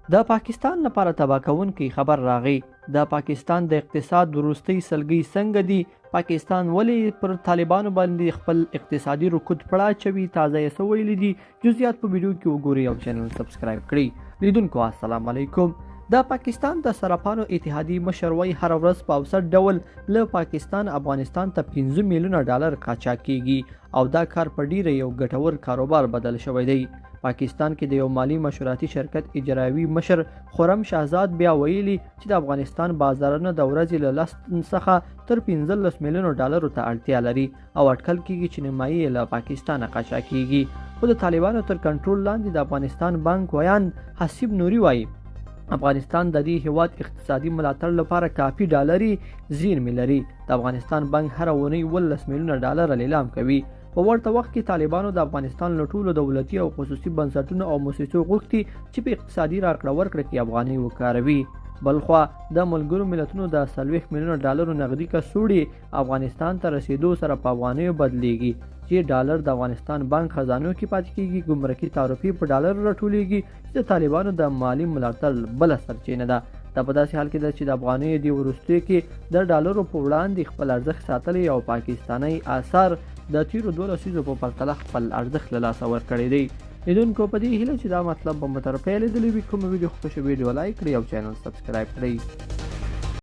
د پاکستان لپاره تباه کوونکی خبر راغی. د پاکستان د اقتصاد وروستۍ سلګۍ څنګه دي؟ پاکستان ولې پر طالبانو باندې خپل اقتصادي رکود پړه اچوي؟ تازه یې څه ویلي دي؟ جزئیات په ویډیو کې وګورئ او چینل سبسکرایب کړئ. لیدونکو السلام علیکم. د پاکستان د صرافانو اتحادیې مشر وایي هره ورځ په اوسط ډول له پاکستان افغانستان ته 5 میلیونه ډالر قاچاق کیږي او دا کار په ډیره یو ګټور کاروبار بدل شوی دی. پاکستان کې د یو مالي مشوراتي شرکت اجرایوي مشر خرم شهزاد بیا ویلي چې د افغانستان بازارونه د ورځې له 10 څخه تر 15 میلیونو ډالرو ته اړتیا لري او اټکل کیږي چې نیمایي یې له پاکستانه قاچاق کیږي. خو د طالبانو تر کنټرول لاندې د افغانستان بانک ویاند حسیب نوري وایي افغانستان د دې هیواد اقتصادي ملاتړ لپاره کافي ډالري زیرمې لري. د افغانستان بانک هره اونۍ 18 میلیونه ډالر لیلام کوي. په ورته وخت کې طالبانو د افغانستان له ټولو دولتي او خصوصي بنسټونو او موسسو غوښتي چې په اقتصادي راکړه ورکړه کې افغانۍ وکاروي. بلخوا د ملګرو ملتونو د 40 میلیونه ډالرو نغدي کڅوړې افغانستان ته رسیدو سره په افغانیو بدلیږي چې ډالر د افغانستان بانک خزانو کې پاتې کیږي. ګمرکي تعرفې په ډالرو راټولیږي چې د طالبانو د مالي ملاتړ بله سرچینه ده. دا په داسې حال کې ده چې د افغانیو دې وروستیو کې د ډالرو په وړاندې خپل ارزښت ساتلی او پاکستاني آثار د تیرو 2 لسیزو په پرتله خپل ارزښت له لاسه ورکړی دی. لیدونکو په دې هیله چې دا مطلب به مو تر پیه لیدلی وي. کومه ویډیو خوښه شوه ویډیو لایک کړئ او چینل سبسکرایب کړئ.